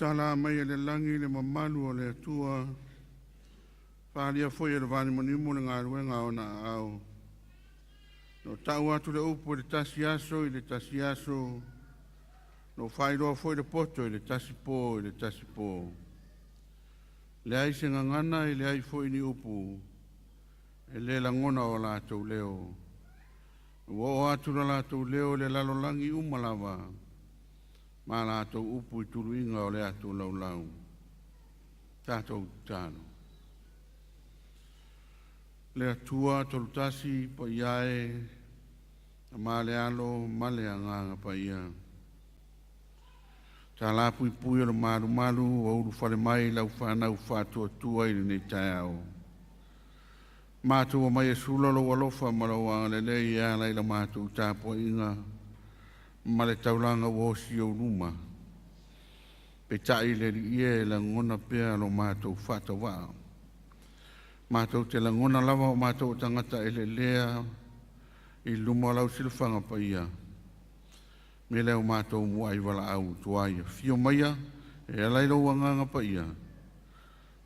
Tala mai e le lagi le mamalu o le Atua, faaalia foi e le vanimonimo le galuega a ona aao. Na tau atu le upu i le tasi aso i le tasi aso, na faailoa foi le poto i le tasi po i le tasi po. Leai se gagana e leai foi ni upu e le lagona o latou leo. Ua oo atu lo latou leo i le lalolagi uma lava, ma latou upu i tuluiga o le atu laulau. Tatou tatalo. Le Atua Tolotasi paia e, Tama le Alo ma le Agaga Paia, tala puipui o le malumalu ua ulufale mai lau fanau faatuatua i lenei taeao. Matou omai e sula lou alofa ma lou agalelei e ala i la matou tapuaiga ma le taulaga ua osi i ou luma. Peitai le Alii e, e lagona pea lo matou faatauvaa. Matou te lagona lava o matou o tagata eleelea i luma o lau silafaga paia. Me lea o matou muai valaau atu ai, afio maia e ala i lou Agaga Paia,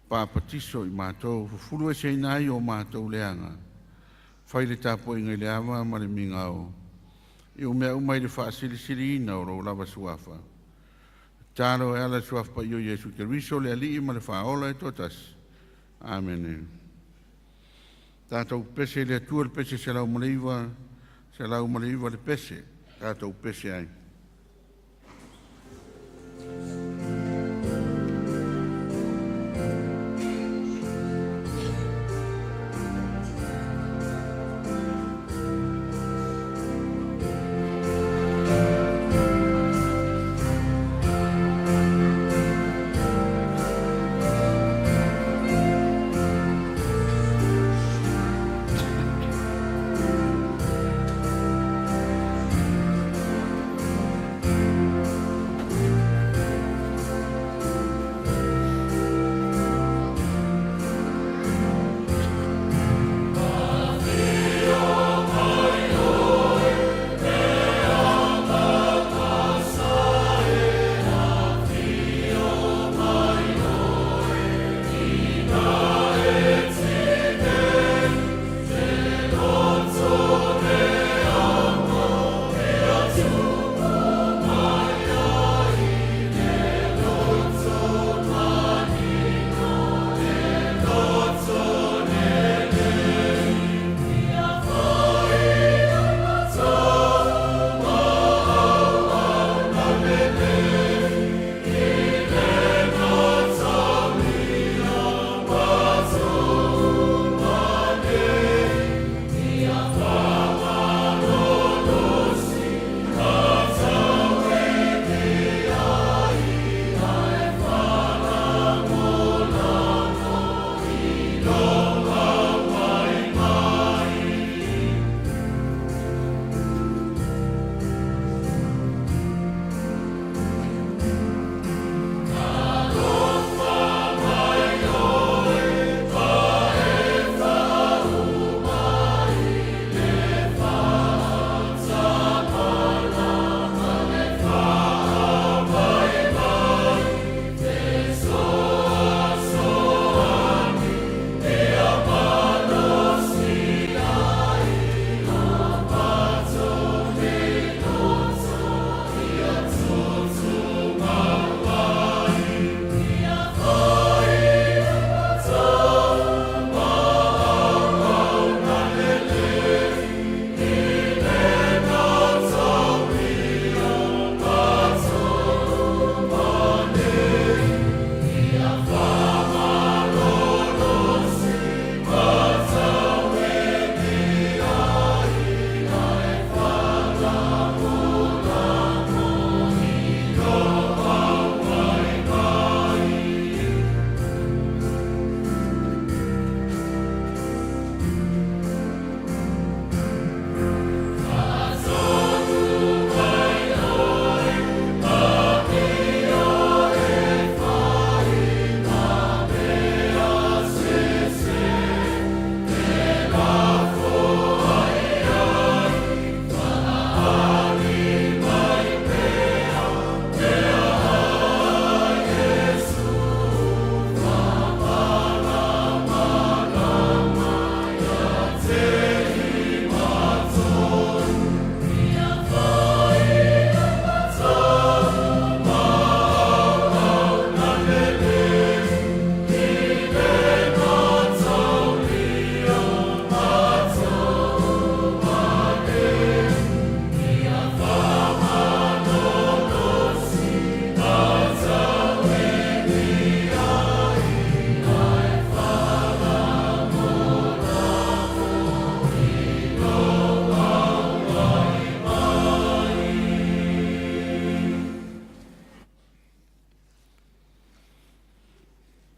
papatiso i matou, fufulueseina ai o matou leaga, fai le tapuaiga i le ava ma le migao, i mea uma i le faasilisiliina o lou lava Suafa. Tatalo e ala i le Suafa Paia o Iesu Keriso o le Alii ma le Faaola e toatasi. Amene. Tatou pese i le Atua i le pese 109, 109 le pese, tatou pese ai.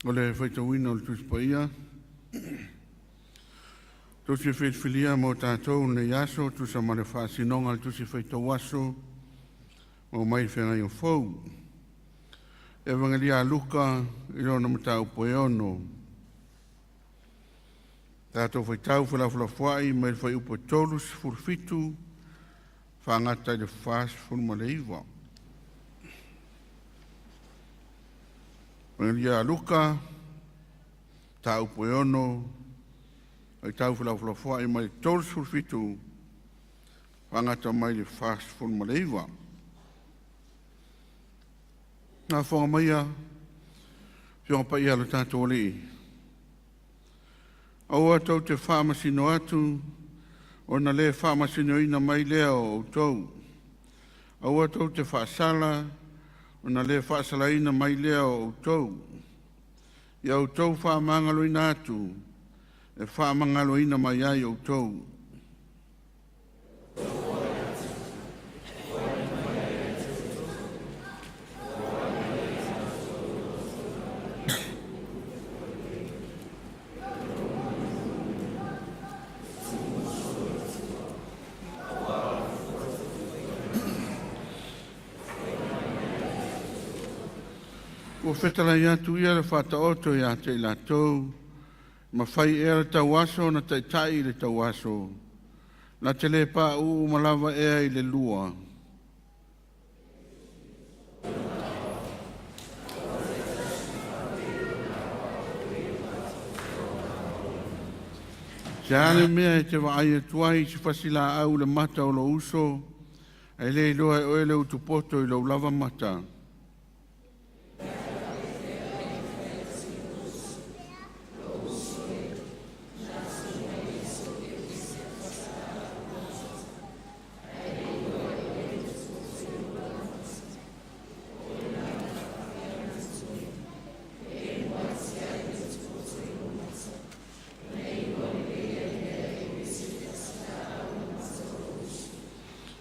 O le faitauina o le Tusi Paia, Tusi filifilia mo tatou i lenei aso e tusa ma le faasinoga a le Tusi Faitau Aso ua mai le Feagaiga Fou. Evagelia a Luka i lona mataupu e 6. Tatou faitau felafolafoai mai le fuaiupu e 37 faagata i le 49. Evagelia a Luka, mataupu e 6, faitau felafolafoai mai le 37 faagata mai le 49. Faafofoga maia Afioga Paia a lo tatou Alii, aua tou te faamasino atu, ona le faamasinoina mai lea o outou. Aua tou te faasala, ona le faasalaina mai lea o outou. Ia outou faamagaloina atu, e faamagaloina mai ai outou. Ua fetalai atu ia le Faataoto ia te i latou, mafai ea le tauaso ona taitai i le tauaso? Na te le pauu uma lava ea i le lua? Se a le mea e te vaai atu ai i se fasilaau i le mata o lou uso, ae le iloa e oe le utupoto i lou lava mata?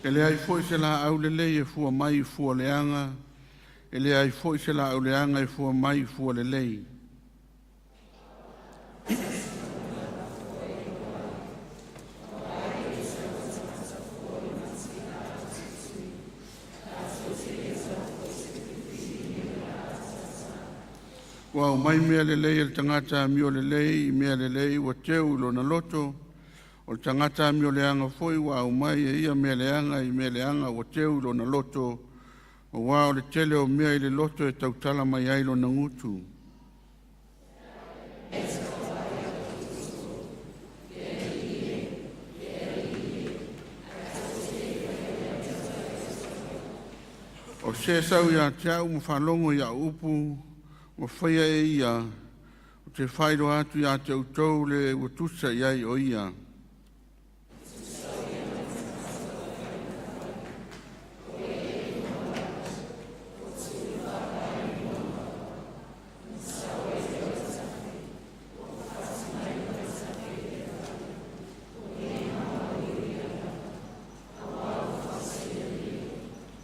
E leai foi se laau lelei e fua mai i fua leaga, e leai foi se laau leaga e fua mai i fua lelei. Ua aumai mea lelei a le tagata amio lelei i mea lelei ua teu i lona loto, o le tagata amio leaga foi ua aumai e ia mea leaga i mea leaga ua teu i lona loto, auā o le tele o mea i le loto e tautala mai ai lona gutu. O se sau ia te au ma faalogo i au upu, ma faia e ia, ou te faailoa atu ia te outou le ua tusa i ai o ia.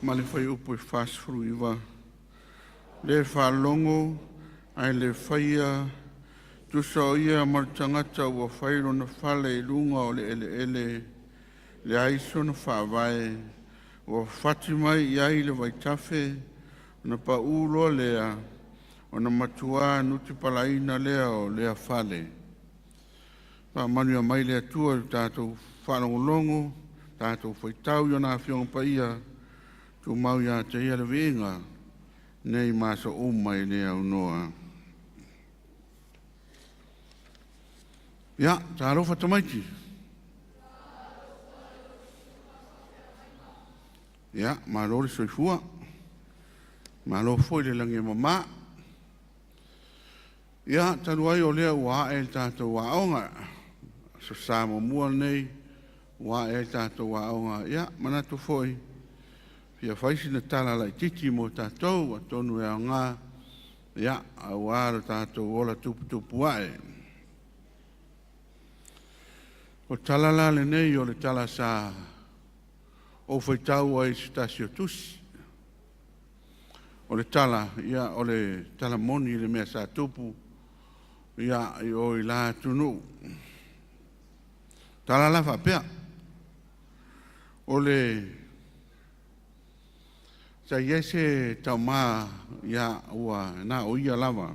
Ma le fuaiupu e 49, le faalogo ae le faia, tusa o ia ma le tagata ua fai lona fale i luga o le eleele, leai sona faavae, ua fati mai i ai le vaitafe, ona pau loa lea, ona matua nutipalaina lea o lea fale. Faamanuia mai le Atua i le tatou faalogologo, tatou faitau i ona Afioga Paia, tumau ia te Ia le viiga, nei ma aso uma e le aunoa. Ia, talofa tamaiti. Ia, malo le soifua, malo foi le lagi e mama. Ia, talu ai o lea ua ae le tatou aoga, Aso Sa muamua lenei ua ae ai le tatou aoga, ia manatu foi fia fai sina tala laitiiti mo tatou atonu e aoga, ia, aua lo tatou ola tuputupu ae. O tala la lenei o le tala sa ou faitau ai i se tasi o tusi. O le tala, ia, o le tala moni le mea sa tupu, ia, i o i la atunuu. Tala la faapea, o le sa i ai se taumā, ia, ua na o ia lava.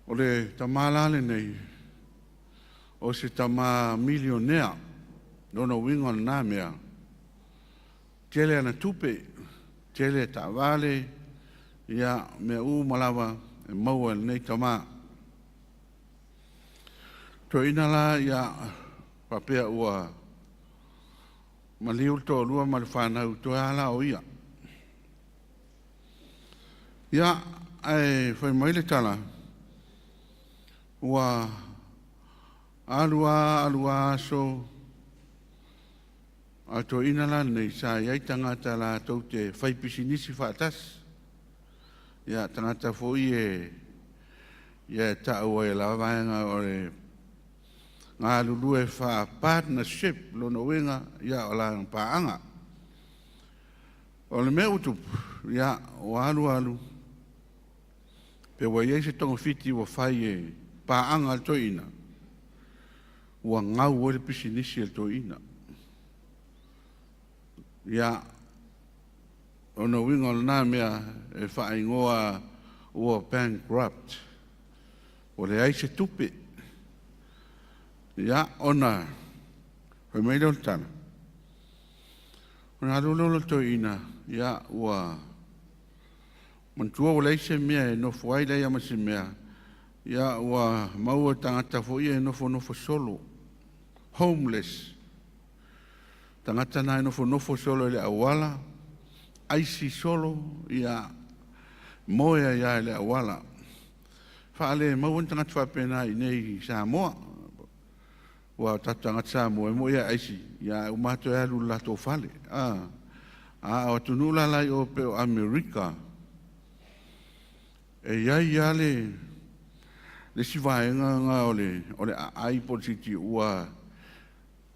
O le tamā la lenei, o se tamā milionea, lona uiga o lena mea, tele ana tupe, tele taavale, ia, mea uma lava e maua e lenei tamā. Toeaina la, ia, faapea ua maliu le toalua ma le fanau, toe lava la o ia. Ia, ae fai mai le tala, ua alu lava alu lava aso, a le toeaina la lenei, sa i ai tagata latou te fai pisinisi faatasi. Ia, tagata foi e, ia e ta'u ai e la vaega o le galulue faa-partnership, lona uiga, ia, o la paaga. O le mea ua tupu, ia, ua alu alu, pe ua i ai se togafiti ua fai e paaga a le toeaina, ua gau ai le pisinisi a le toeaina. Ia, ona uiga o lena mea e faaigoa ua bankrupt. Ua leai se tupe. Ia, ona fai mai lea o le tala, ona alu lea o le toeaina, ia, ua manatua ua leai se mea e nofo ai, leai ma se mea, ia, ua maua tagata foi e nofonofo solo, homeless. Tagata na e nofonofo solo i le auala, aisi solo, ia, moe ai lava i le auala. Faale maua ni tagata faapena i nei i Samoa. Ua o tatou tagata Samoa e mo'i e aisi, ia, uma atu e alu i le latou fale. A o atunuu la la i o pei o Amerika, e i ai lava le isi vaega na o le aai po o le siti ua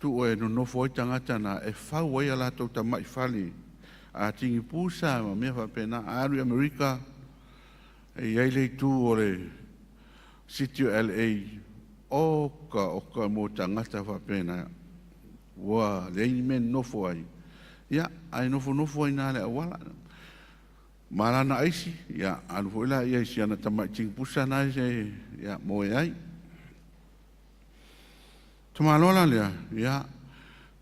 tuu e nonofo ai tagata na e fau ai a latou tama'i fale a tigipusa ma mea faapena. A alu i Amerika, e i ai le itu o le city o LA, oka oka mo tagata faapena ua leai ni mea e nonofo ai, ia, ae nofonofo ai na le auala. Ma lana aisi, ia, alu foi la ia i siana tama'i tigipusa na se, ia, moe ai. Tamāloa la lea, ia,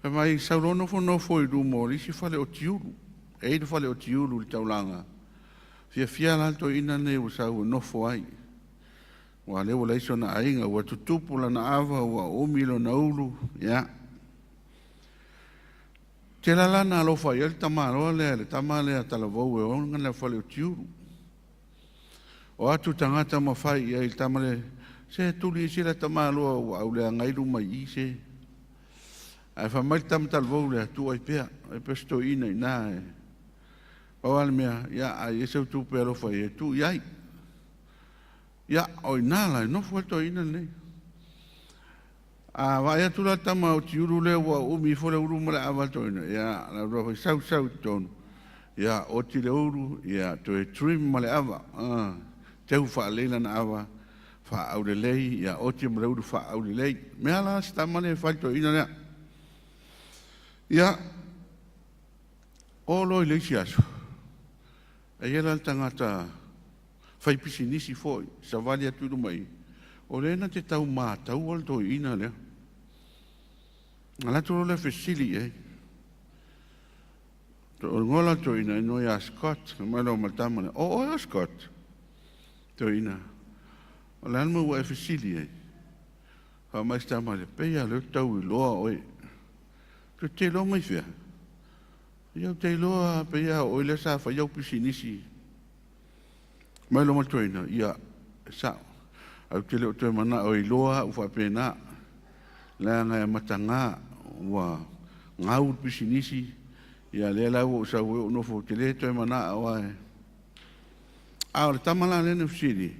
fai mai sau loa nofonofo i luma o le isi fale o tiulu. E i le fale o tiulu i le taulaga. Fiafia la le toeaina lenei ua sau e nofo ai. Ua lea ua leai sona aiga, ua tutupu lana ava, ua umi lona ulu, ia. Tele la na alofa i ai le tamāloa lea, le tama lea talavou e ona le fale o tiulu. O atu tagata ma fai i ai le tama le, se tuli i sila tamāloa ua auleaga ai luma i i se. Ae fai mai le tama talavou lea, tuu ai pea, e pe se toeaina i ina e. Pau lava le mea, ia, a i ai sau tupe alofa i ai, tuu i ai. Ia, o ina la e nofo ai le toeaina lenei. A vaai atu la le tama o tiulu lea ua umi ifo le ulu ma le ava a le toeaina, ia, la lua foi sau sau i totonu, ia, oti le ulu, ia, toe trim ma le ava, teu faalelei lana ava, faaaulelei, ia, oti ma le ulu faaaulelei. Mea la se tama lea e fai le toeaina lea. Ia, o loa i le isi aso, e i ai la le tagata fai pisinisi foi, savali atu i luma i, o lea na te tau mataua le toeaina lea. Alu atu loa lea fesili i ai. O le igoa la o le toeaina, e igoa ia Scott, mai loa ma le tama lea, o oe o Scott? Toeaina, o le a le mea ua e fesili ai? Fai mai si tama lea, pei lava o lea ou te tau iloa oe. Toe te iloa mai fea? Ia ou te iloa pei lava o oe lea sa fai au pisinisi. Mai loa ma le toeaina, ia, e sa'o. Ae ou te le o toe mana'o e iloa a'u faapena. Leaga e amataga ua gau le pisinisi, ia lea la ua ou sau ai ou nofo ou te le toe mana'o ae. A o le tama la lea na fesili,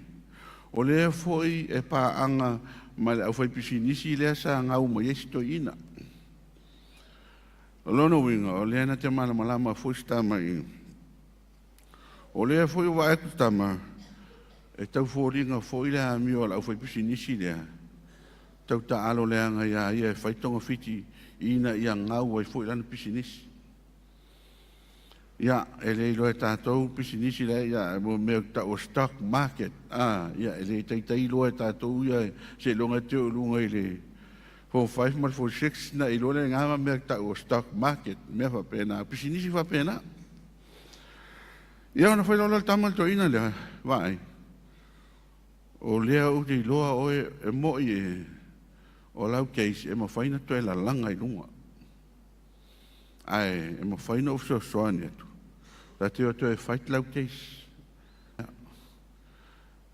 o lea foi e paaga ma le aufaipisinisi lea sa gau mai ai si toeaina. O lona uiga, o lea na te malamalama foi si tama i O lea foi ua vaai atu tama, e tau foliga foi le amio a le aufaipisinisi lea, tau taalo leaga iā ia e fai togafiti ina ia gau ai foi lana pisinisi. Ia, e le iloa e tatou pisinisi lea, ia, mo mea tau o stock market, ia, e le taitai iloa e tatou ia, seiloga e te oo i luga i le Form 5 ma le Form 6 na iloa le gama mea tau o stock market, mea faapena, pisinisi faapena. Ia ona fai loa lea o le tama le toeaina lea, vaai, o lea ou te iloa oe e mo'i e o lau case e mafai ona toe lalaga i luga. Ae e mafai ona ou fesoasoani atu, ta te o toe fight lau case.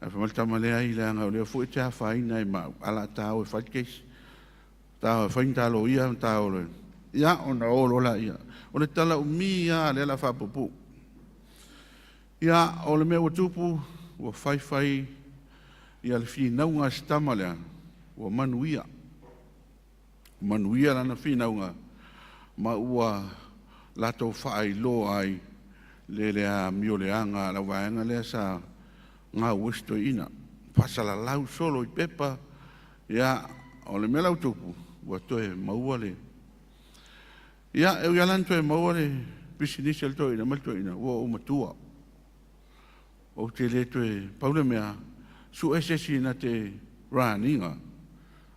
Ae fai mai le tama, leai, leaga o lea foi e te afaina ai ma au, ae o le a ta o e fai le case. Ta o e fai ni ta loia ma ta o loa. Ia, ona o loa laia. O le tala umi lava lea o le a faapuupuu. Ia, o le mea ua tupu, ua faifai ia le finauga a si tama lea, ua manuia. Manuia lana finauga ma ua latou faailoa ai le le amio leaga a le vaega lea sa gau ai si toeaina. Faasalalau solo i pepa, ia, o le mea la ua tupu, ua toe maua le... Ia, e ui lava la ina toe maua le pisinisi a le toeaina ma le toeaina, ua ou matua. Ou te le toe... Pau le mea, sue se isi na te run ina,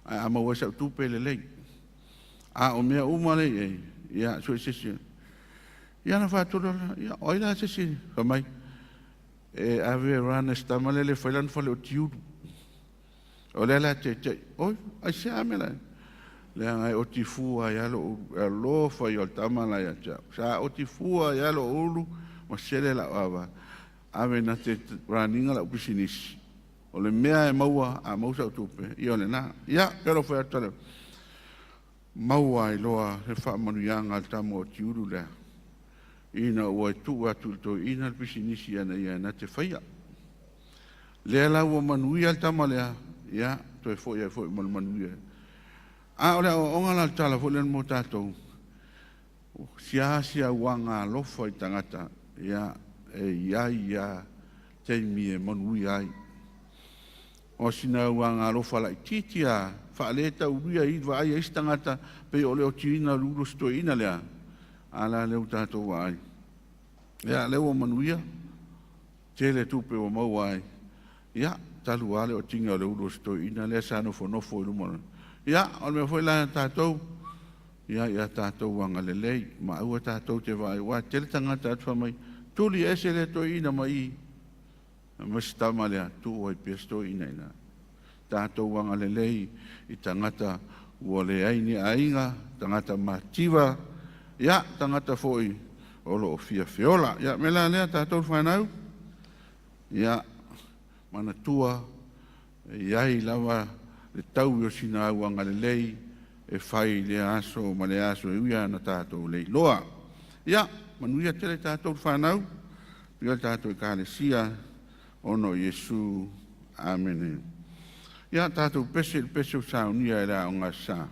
ae a maua ai sau tupe lelei. A o mea uma lea e i ai, ia, sue se isi. Ia ona faatolu lea, ia, o ai la se isi fai mai, e ave e run e si tama lea e fai lana fale o tiulu. O lea la te, oi, aisea mea la? Leaga e oti fua ai lava lou ulu, e alofa ia o le tama la ia te au. Sa oti fua ai lava lou ulu ma sele lau ava, ave na te run ina lau pisinisi. O le mea e maua, a maua sau tupe, ia o lena. Ia, pe o fai atu le maua ai loa le faamanuiaga a le tama o tiulu lea, ina ua tuu atu i le toeaina le pisinisi ana ia na te faia. Lea la ua manuia le tama lea, ia, toe foi ai foi ma le manuia. A o le aoaoga la le tala foi lea mo tatou, siasi auaga alofa i tagata, ia, e iai ia taimi e manuia ai. O sina auaga alofa laitiiti a faaletaulia i vaai ai isi tagata, pei o le otiina o le ulu o si toeaina lea, a la lea ua tatou vaai. Ia, lea ua manuia, tele tupe ua maua ai, ia, talu lava le otiga o le ulu o si toeaina lea sa nofonofo i luma. Ia, o le mea foi la tatou, ia, ia tatou agalelei, ma aua tatou te vaai, aua e tele tagata atu fai mai, tuli ese le toeaina mai i, ma si tama lea, tuu ai pea si toeaina ina. Tatou agalelei i tagata ua leai ni aiga, tagata mativa, ia, tagata foi o loo fia feola. Ia, me la lea tatou whanau, ia, manatua, e iai lava le tau o sina au agalelei e fai le aso ma le aso e ui ana tatou leiloa. Ia, manuia tele tatou whanau, ia tatou ekalesia, ona o Iesu. Amene. Ia, tatou pese i le pese o saunia e le aoga sa.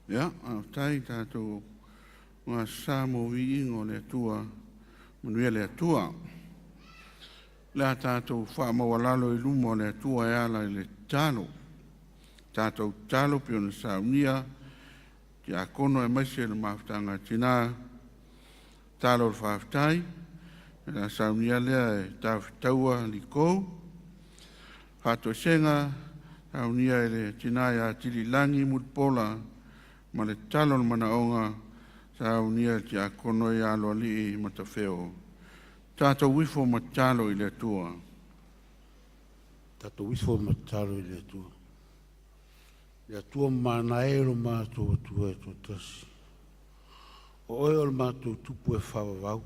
Ia, faafetai tatou gasa mo viiga o le Atua, manuia le Atua. Le a tatou faamaualalo i luma o le Atua e ala i le tatalo. Tatou tatalo pei ona saunia tiakono aemaise le mafutaga a tina, tatalo o le faafetai, o le a saunia lea e Tafitaua Liko. Faatoesega, saunia e le tina ia Tililagi Mulipola, ma le tatalo o le manaoga, saunia e le tiakono ia Aloalii Matafeo. Tatou ifo ma tatalo i le Atua. Tatou ifo ma tatalo i le Atua. Le Atua mamana e lo matou Atua e toatasi. O oe o le matou tupu e faavavau.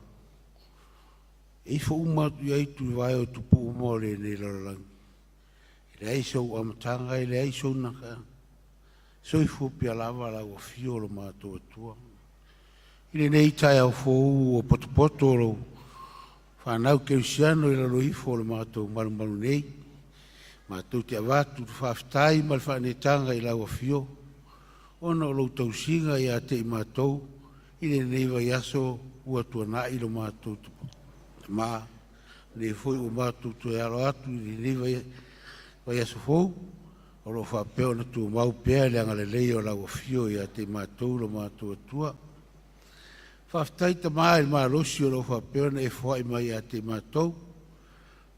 E ifo uma atu i ai tulivae o tupu uma o lenei lalolagi. E leai sou amataga, e leai sou nakaga. Soifua pea lava lau afio o lo matou Atua. I lenei taeao fou ua potopoto lou fanau kerisiano i lalo ifo o le matou malumalu nei, matou te avatu le faafetai ma le faaneetaga i lau afio, ona o lou tausiga ia te i matou i lenei vaiaso ua tuanai lo matou tamā, lenei foi ua matou toe alo atu i lenei vaiaso fou, o lo o faapea ona tumau pea le agalelei o lau afio ia te i matou lo matou Atua. Faafetai Tamā i le malosi o lo o faapea ona e foai mai ia te i matou,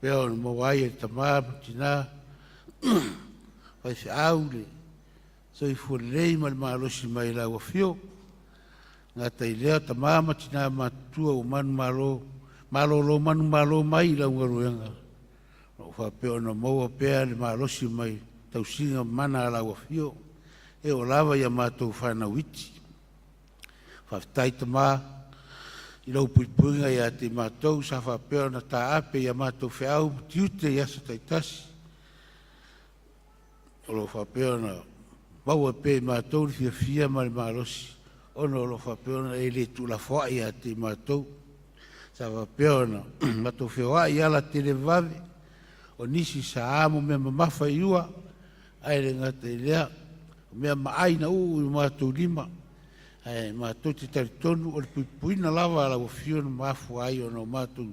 pea ona maua ai e le tamā ma tinā faifeau le soifua lelei ma le malosi mai lau afio. Gata i lea tamā ma tinā matutua ua manumalo, malolo manumalo mai i lau galuega, o lo o faapea ona maua pea le malosi mai tausiga mana a lau afio, e oo lava ia matou fanau iti. Faafetai Tamā i lau puipuiga ia te i matou sa faapea ona taape ia matou feau ma tiute i aso taitasi, o lo o faapea ona maua pea i matou le fiafia ma le malosi, ona o lo o faapea ona e le tuulafoai ia te i matou. Sa faapea ona matou feoai i ala televavave, o nisi sa amo mea mamafa i ua, ae le gata i lea, o mea maai na uu i matou lima, ae matou te talitonu o le puipuiga lava a lau afio na mafua ai ona o matou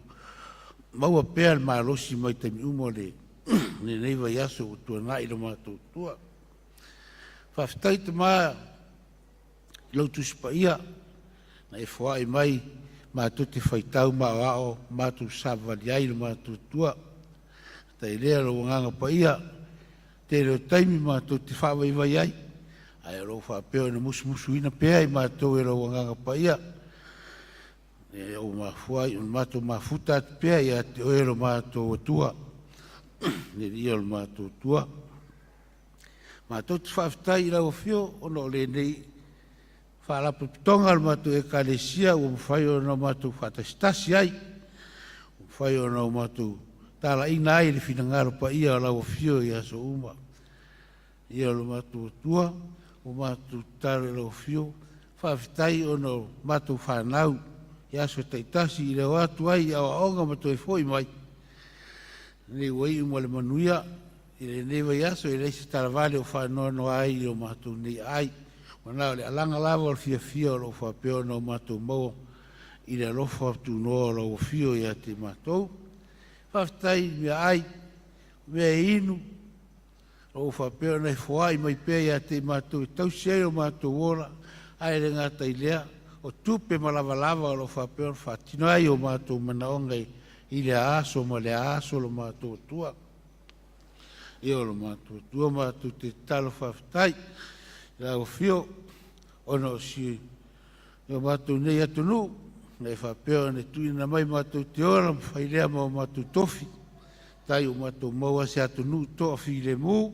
maua pea le malosi mai taimi uma o lenei vaiaso ua tuanai lo matou tua. Faafetai Tamā i lau Tusi Paia na e foai mai matou te faitau ma aoao matou savavali ai lo matou tua. Gata i lea lou agaga paia, tele o taimi matou te faavaivai ai, ae o lo o faapea ona musumusuina pea i matou e lou agaga paia, e o mafua ai ona matou mafuta atu pea ia te oe lo matou Atua, le Alii o lo matou Atua. Matou te faafetai i lau afio ona o lenei faalapotopotoga a le matou Ekalesia ua mafai ona matou faatasitasi ai, ua mafai ona matou talaina ai le finagalo paia o lau afio i aso uma. Ia o lo matou Atua, ua matou tatalo i lau afio, faafetai ona o matou fanau i aso taitasi i le o atu ai i aoaoga ma toe foi mai, nei ua iu ma le manuia i lenei vaiaso, e leai se talavale o faanoanoa ai i o matou nei ai. Ua na o le alaga lava o le fiafia o lo o faapea ona o matou maua i le alofa tunoa o lau afio ia te matou. Faafetai i mea ai, mea e inu, o lo o faapea ona e foai mai pea ia te i matou e tausi ai o matou ola, ae le gata i lea, o tupe ma lavalava o lo o faapea ona faatino ai o matou manaoga i le aso ma le aso lo matou Atua. Ia o lo matou Atua matou te tatalo faafetai i lau afio ona o si o matou nei atunuu, na e faapea ona tuuina mai matou te ola ma fai lea ma o matou tofi. Tai o matou maua se atunuu toafilemu,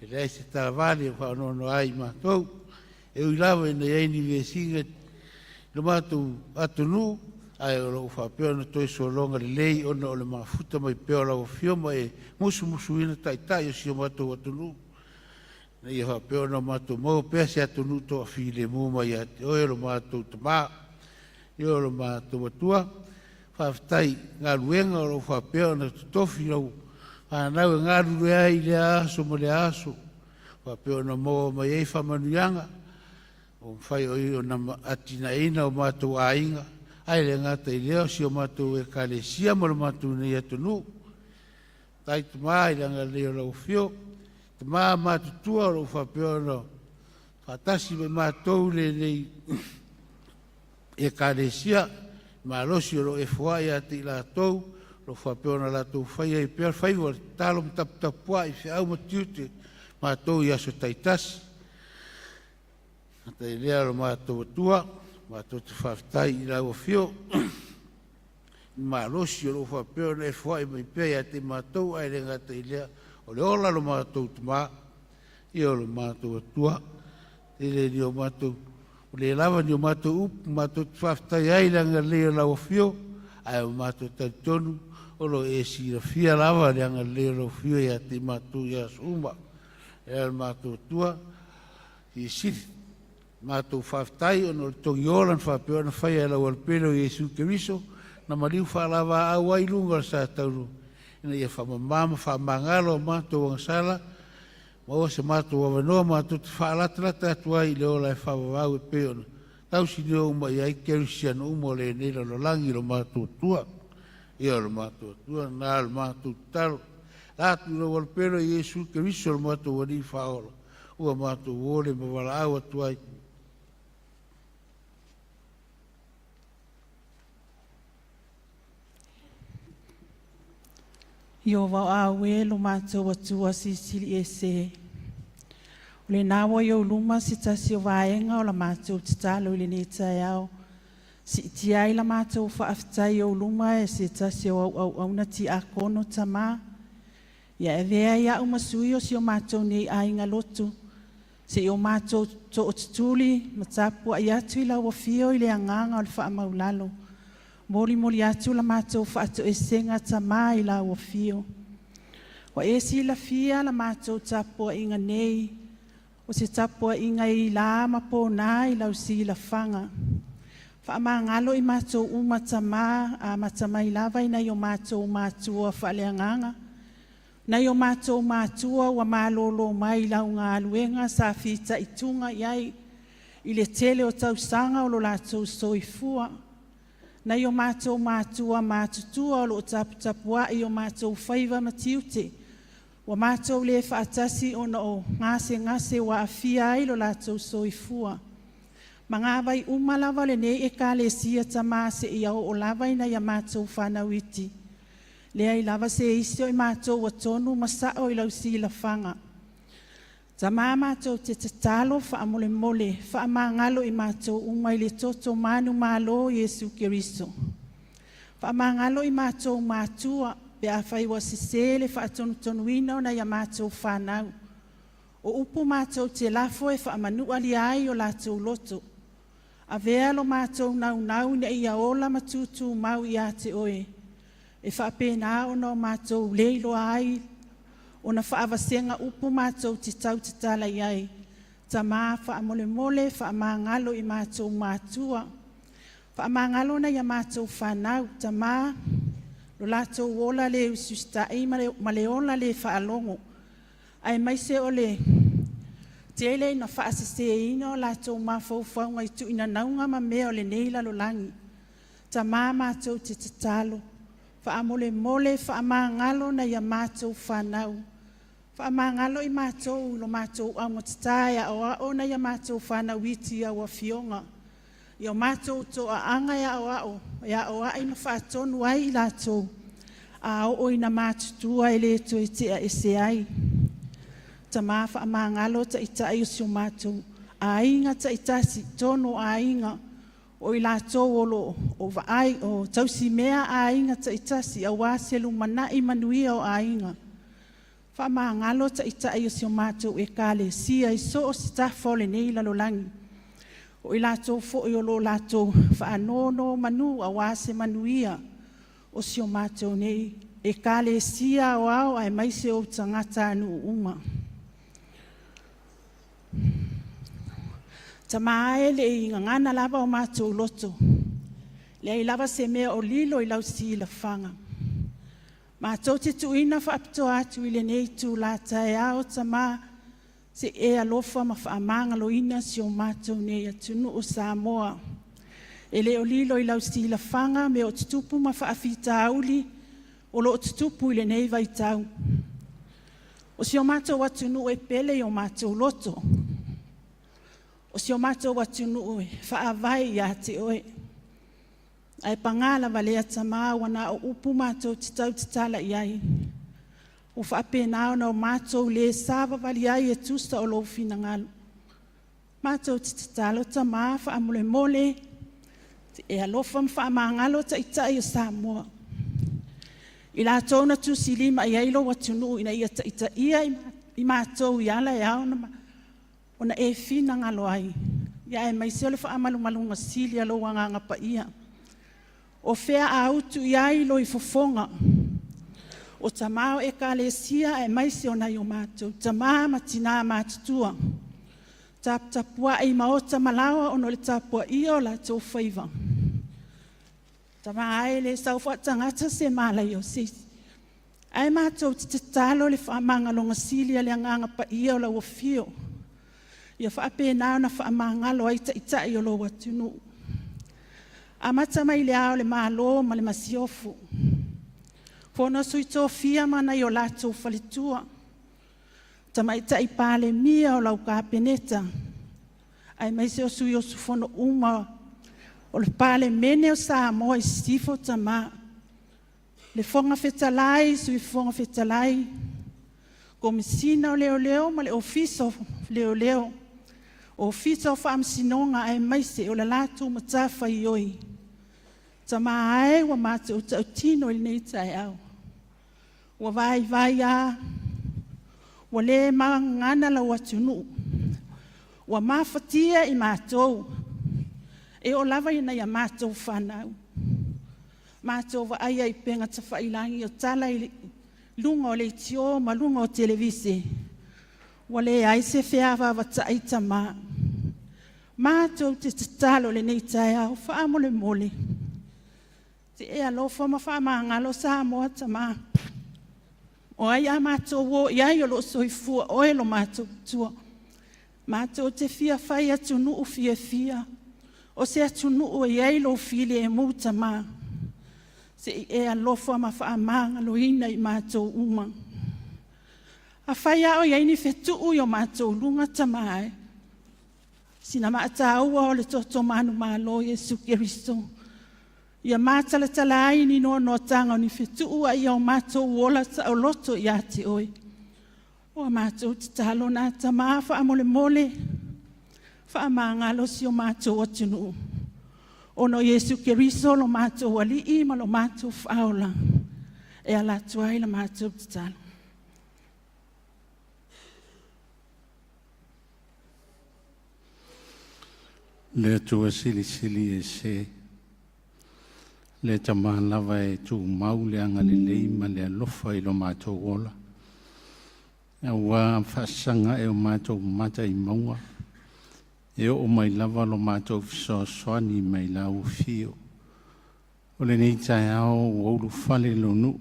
e leai se talavale o faanoanoa ai i matou. E ui lava ina i ai ni vesiga i lo matou atunuu, ae o lo o faapea ona toe sologa lelei ona o le mafuta mai pea o lau afio ma e musumusuina taitai o si o matou atunuu, na ia faapea ona matou maua pea se atunuu toafilemu mai ia te oe lo matou Tamā, ia o lo matou Atua. Faafetai galuega o lo o faapea ona totofi lau fanau e galulue ai i lea aso ma lea aso, faapea ona maua mai ai faamanuiaga. Ua mafai ai ona atinaeina o matou aiga, ae le gata i lea o si o matou ekalesia ma lo matou nei atunuu. Faafetai Tamā i le agalelei o lau Afio. Tama matutua o loo faapea ona faatasi ma matou i lenei ekalesia, malosi o loo e foai ia te i latou, o lo faapea ona latou faia ai pea faiva o le tatalo ma taputapuai i feau ma tiute matou i aso taitasi. Tai lea lo matou Atua, matou te faafetai i lau Afio malosi o loo faapea ona e foai mai pea ia te matou, ae le gata i lea o le ola lo matou Tamā, ia o lo matou Atua. Tele ni o matou o le lava ni o matou upu matou te faafetai ai le agalelei o lau Afio, ae o matou talitonu o lo e silafia lava le agalelei o lau Afio ia te matou i aso uma. E le matou Atua silisili matou faafetai ona o le togiola na faapea ona faia e lau Alupele o Iesu Keriso, na maliu faalavaau ai luga o le sa taulu, ina ia faamamā ma faamagalo a matou agasala, maua se matou avanoa matou te faalatalata atu ai i le ola e faavavau e pei ona tausinio uma i ai kerisiano uma o lenei lalolagi. Lo matou Atua, ia o lo matou Atua na le matou tatalo atu i lau Alupele o Iesu Keriso lo matou Alii Faaola, ua matou ole ma valaau atu ai. Ieova o au e lo matou Atua silisili ese. O lena ua i ou luma se tasi o vaega o la matou tatalo i lenei taeao. Siitia ai la matou faafetai i ou luma e se tasi o au auauna tiakono tamā. Ia e avea ai au ma sui o si o matou nei aiga lotu, se i o matou tootutuli ma tapuai atu i lau afio i le agaga o le faamaulalo. Molimoli atu la matou faatoesega tamā i lau afio. Ua e silafia la matou tapuaiga nei, o se tapuaiga i la ma pōnā i lau silafaga. Faamagalo i matou uma tamā, amata mai lava i nai o matou matua faaleagaga, nai o matou matua ua malolo mai lau galuega sa fitaituga i ai i le tele o tausaga o lo latou soifua, nai o matou matua matutua o loo taputapuai o matou faiva ma tiute, ua matou le faatasi ona o gasegase ua aafia ai lo latou soifua. Magavai uma lava lenei ekalesia tamā seia oo lava ina ia matou fanau iti, leai lava se isi o i matou ua tonu ma sao i lau silafaga. Tamā matou te tatalo faamolemole, faamagalo i matou uma i le toto manumalo o Iesu Keriso. Faamagalo i matou matua pe afai ua sese le faatonutonuina o nai a matou fanau. O upu matou te lafo e faamanualia ai o latou loto. Avea lo matou naunau ina ia ola ma tutumau ia te oe, e faapena ona o matou leiloa ai, ona faavasega upu matou te tautatala i ai. Tamā faamolemole faamagalo i matou matua. Faamagalo nai a matou fanau, tamā, lo latou ola le usiusitai ma le ola le faalogo, aemaise o le tele ina faaseseina o latou mafaufauga i tuuinanauga ma mea o lenei lalolagi. Tamā matou te tatalo, faamolemole faamagalo nai a matou fanau. Faamagalo i matou i lo matou augatata e aoao nai a matou fanau iti i au afioga. I o matou toaaga e aoao, e aoai ma faatonu ai i latou, a oo ina matutua e le toe tea ese ai. Tamā faamagalo taitai o si o matou aiga taitasi, tonu o aiga, o i latou o lo o vaai o tausimea aiga taitasi aua se lumanai manuia o aiga. Faamagalo taitai o si o matou ekalesia i so o se tafa o lenei lalolagi, o i latou foi o lo o latou faanonomanu aua se manuia o si o matou nei ekalesia aoao aemaise o tagatanuu uma. Tamā e le i gagana lava o matou loto, leai lava se mea o lilo i lau silafaga. Matou te tuuina faapitoa atu i lenei itula taeao, tamā. Se'i e alofa ma faamagaloina si o matou nei atunuu Samoa. E le o lilo i lau silafaga mea o tutupu ma faafitauli o lo o tutupu i lenei vaitau. O si o matou atunuu e pele i o matou loto, o si o matou atunuu e faavae ia te Oe. Ae paga lava lea Tama ua na o upu matou te tautatala i ai, ua faapena ona o matou le savavali ai e tusa o lou finagalo. Matou te tatalo Tama faamolemole, e alofa ma faamagalo Taitai o Samoa, i latou na tusilima i ai lou atunuu ina ia taitaia i matou i ala e ao ona e finagalo ai, aemaise o le faamalumaluga sili a lou Agaga Paia. O fea a utu i ai lou fofoga, o tama o Ekalesia aemaise o nai o matou tama ma tina matutua, taputapuai i maota ma laoa ona o le tapuaia o latou faiva. Tama e, e le sau faatagata se malaia o se isi, ae matou te tatalo i le faamagaloga sili a le Agaga Paia o lau afio, ia faapena ona faamagalo ai Taitai o lou atunuu. Amata mai i Le Ao o le Malo ma le Masiofo, Fono a Sui Tofia ma nai o latou faletua, Tamaitai Palemia o lau Kapeneta, aemaise o sui usufono uma o le Palemene o Samoa i Sisifo, Tama, le Fofoga Fetalai, Sui Fofoga Fetalai, Komesina o Leoleo ma le Ofisa o Leoleo, Ofisa o Faamasinoga aemaise o le latou matafaioi. Tama e, ua matou tautino i lenei taeao, ua vaivai lava, ua le magagana lau atunuu, ua mafatia i matou, e oo lava i nai a matou fanau. Matou vaaia i upega tafailagi o tala i luga o leitio ma luga o televise, ua leai se feavaavatai tama. Matou te tatalo i lenei taeao, faamolemole, se i e alofa ma faamagalo Samoa tama. O ai a matou o i ai o lo o soifua oe lo matou Atua? Matou te fia fai atunuu fiafia, o se atunuu e i ai lou filemu Tama. Se i e alofa ma faamagaloina i matou uma. Afai lava o i ai ni fetuu i o matou luga Tama e, sina maataua o le toto manumalo o Iesu Keriso, ia matalatala ai ni noanoataga o ni fetuu a ia o matou ola saoloto ia te Oe. O a matou tatalo na Tama, faamolemole, faamagalo si o matou atunuu, ona o Iesu Keriso lo matou Alii ma lo matou Faaola, e ala atu ai la matou tatalo. Le Atua Silisili Ese, le Tama lava e tumau le agalelei ma le alofa i lo matou ola, auā faasaga e o matou mata i mauga, e oo mai lava lo matou fesoasoani mai lau afio. O lenei taeao ua ulufale lou nuu,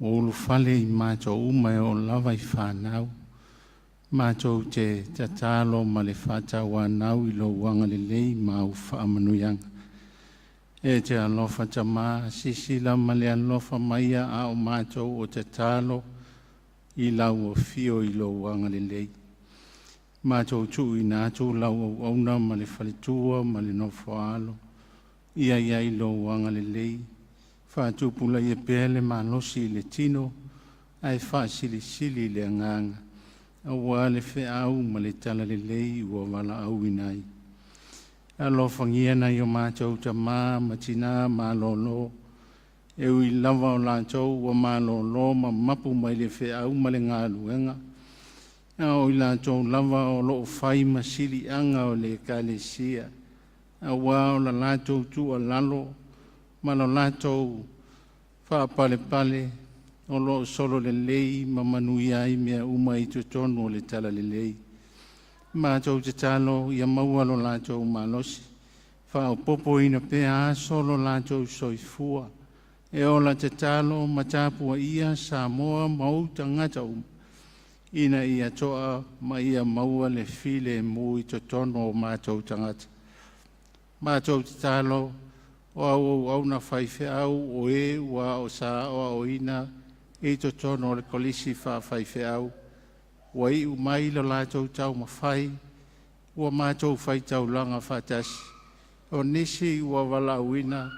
ua ulufale i matou uma e oo lava i fanau, matou te tatalo ma le faatauanau i lou agalelei ma au faamanuiaga. E te alofa Tama, silasila ma le alofa mai a o matou o tatalo i lau afio i lou agalelei. Matou tuuina atu lau auauna ma le faletua ma le nofoaalo, ia i ai lou agalelei, faatupulaia pea le malosi i le tino ae faasilisili le agaga, aua le feau ma le talalelei ua valaauina ai. Alofagia nai o matou tama ma tina malolo, e ui lava o latou ua malolo ma mapu mai le feau ma le galuega, a o i latou lava o lo o fai ma siliaga o le Ekalesia, auā o le latou tuualalo ma lo latou faapalepale o lo o sololelei ma manuia ai mea uma i totonu o le talalelei. Matou tatalo ia maua lo latou malosi, faaopoopoina pea aso o lo latou soifua, e ola tatalo ma tapuaia Samoa ma ou tagata uma. Ina ia to'a ma ia maua le filemu i totonu o matou tagata. Matou tatalo o au auauna faifeau o e ua ao sa aoaoina i totonu o le Kolisi Faafaifeau, ua iu mai lo latou taumafai, ua matou faitaulaga faatasi. O nisi ua valaauina,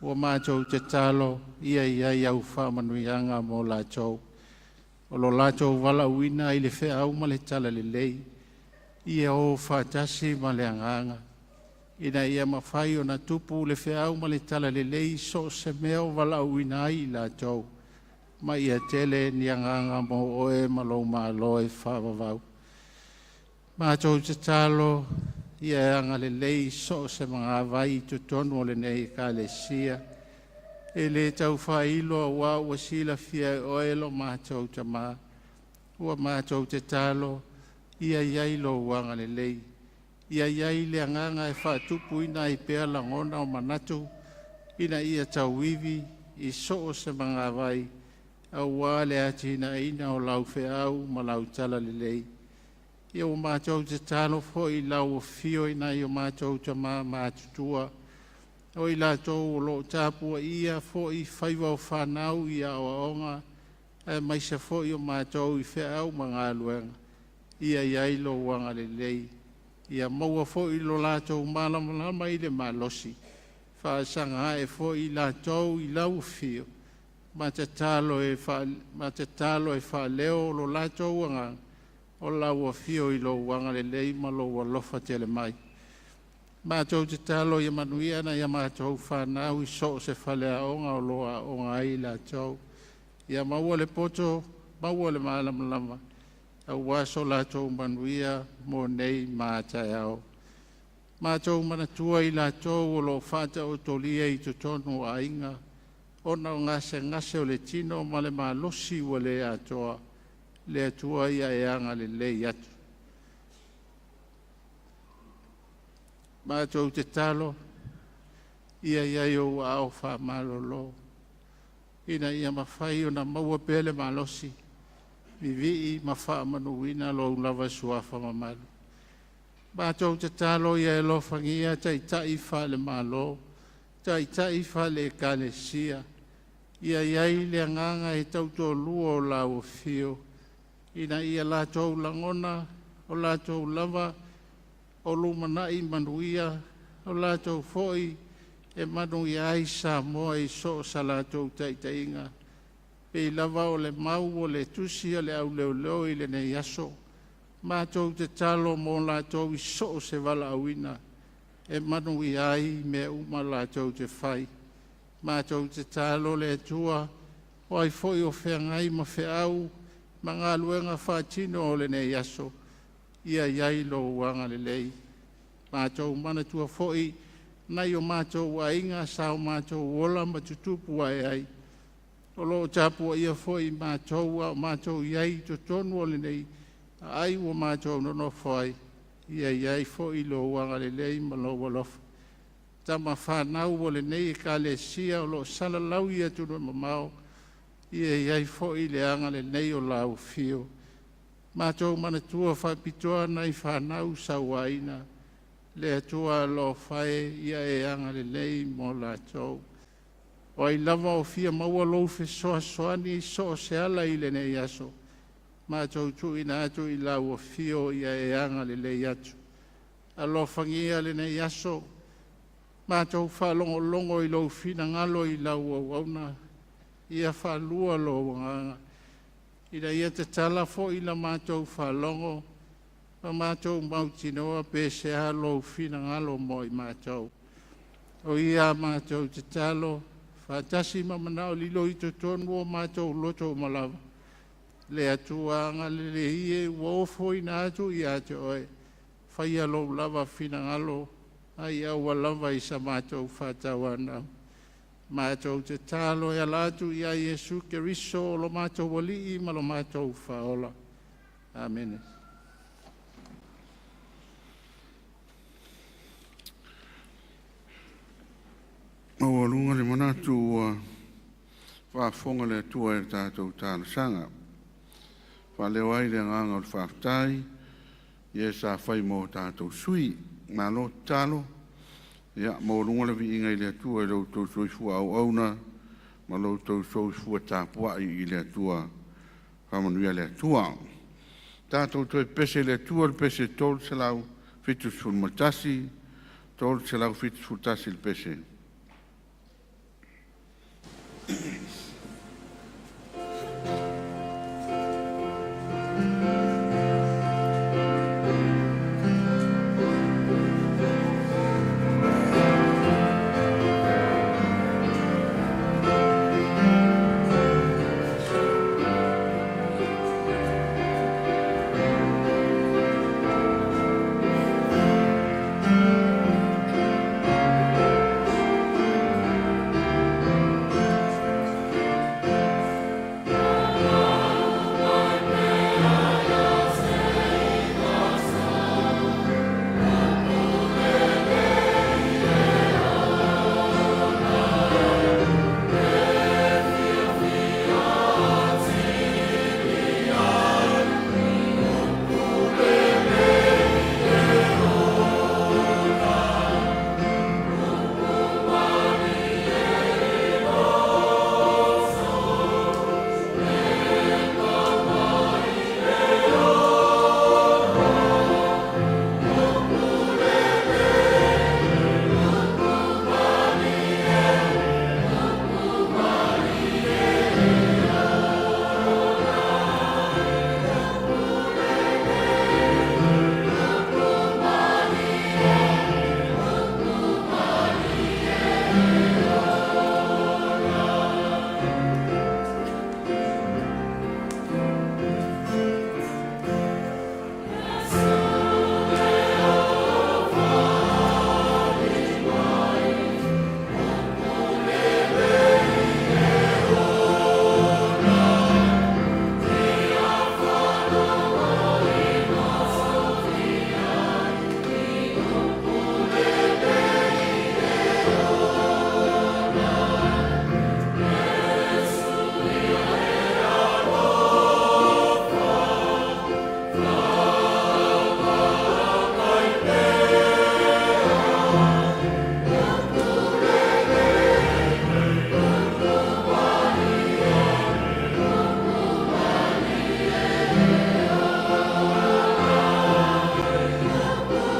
ua matou tatalo ia i ai au faamanuiaga mo latou. O lo latou valaauina i le feau ma le talalelei, ia o faatasi ma le agaga, ina ia mafai ona tupu le feau ma le talalelei i so o se mea o valaauina ai i latou, ma ia tele ni agaga mo oe ma lou malo e faavavau. Matou tatalo ia e agalelei i so o se magavai i totonu o lenei Ekalesia, e le tau faailo auā ua silafia e oe lo matou Tamā. Ua matou tatalo ia i ai lou agalelei, ia i ai le agaga e faatupuina ai pea lagona o manatu ina ia tauivi i so o se magavai auā le atinaeina o lau feau ma lau talalelei. Ia ua matou tatalo foi i lau afio i nai o matou tamā matutua, o i latou o lo o tapuaia foi faiva o fanau i aoaoga aemaise foi o matou i feau ma galuega, ia i ai lou agalelei, ia maua foi lo latou malamalama i le malosi, faasaga ae foi i latou i lau afio, ma tatalo e faaleo lo latou agaga o lau afio i lou agalelei ma lou alofa tele mai. Matou tatalo ia manuia nai a matou fanau i so o se faleaoga o lo o aooga ai i latou. Ia maua le poto, maua le malamalama, aua so latou manuia mo nei ma a taeao. Matou manatua i latou o lo o faataotolia i totonu o aiga, ona o gasegase o le tino ma le malosi ua le atoa, le Atua ia e agalelei atu. Matou tatalo ia i ai ou aao faamalolo ina ia mafai ona maua pea le malosi, vivii ma faamanuina lou lava suafa mamalu. Matou tatalo ia e alofagia taitai faale-Malo, taitai faale-Ekalesia, ia i ai le agaga e tautoalua o lau afio, ina ia latou lagona o latou lava o lumanai manuia, o latou foi e manuia ai Samoa i so o sa latou taitaiga, pei lava o le mau o le tusi a le au leoleo i lenei aso. Matou tatalo mo latou i so o se valaauina e manuia ai mea uma latou te fai. Matou tatalo le Atua, o ai foi o feagai ma feau ma galuega faatino o lenei aso, ia i ai lou agalelei. Matou manatua foi nai o matou aiga sa o matou ola ma tutupu ae ai, o lo o tapuaia foi matou a o matou i ai i totonu o lenei aai ua matou nonofo ai, ia i ai foi lou agalelei ma lou alofa. Tama fanau o lenei Ekalesia o lo o salalau i atunuu e mamao, ia i ai foi le agalelei o lau afio. Matou manatua faapitoa nai fanau sauaina, le Atua alofa e, ia e agalelei mo latou. O ai lava o fia maua lou fesoasoani i so o se ala i lenei aso, matou tuuina atu i lau afio ia e agalelei atu. Alofagia lenei aso, matou faalogologo i lou finagalo i lau auauna, ia faalua lou agaga, ina ia tatala foi la matou faalogo ma matou mautinoa pe sea lou finagalo mo i matou. O ia a matou tatalo, faatasi ma manao lilo i totonu o matou loto uma lava, le Atua agalelei e ua ofoina atu ia te oe, faia lou lava finagalo ai aua lava i sa matou faatauanau. Matou tatalo e ala atu ia Iesu Keriso o lo matou Alii ma lo matou Faaola. Amene. Maualuga le manatu ua faafofoga le Atua i le tatou talosaga. Faaleo ai le agaga o le faafetai ia sa fai mo tatou sui. Malo tatalo, ia maualuga le viiga i le Atua i lo outou soifua auauna ma lo outou soifua tapuai i le Atua. Faamanuia le Atua. Tatou toe pepese i le Atua i le pese 371, 371 le pese.